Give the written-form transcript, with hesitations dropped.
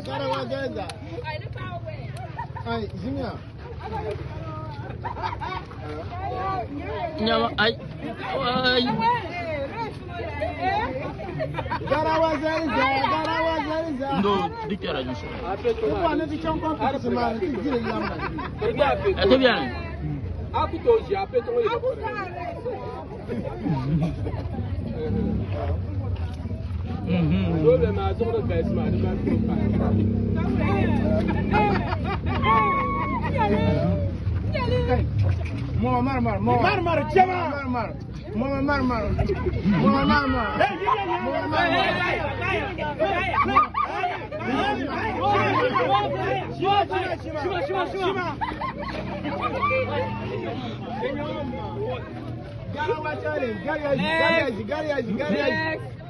Garawa zaiza. Ai, zimiya. Nyama ai ai. Garawa zaiza, garawa zaiza. Ndo dikera jusu. Ko ne ti chon competition ma ti jire yamba. Ate bien. Mo mar mar mo mar mar chama mar mar mo mar mar mo mar mar mo mar mar. Garawa challenge, gariyaji, gariyaji, gariyaji, gariyaji.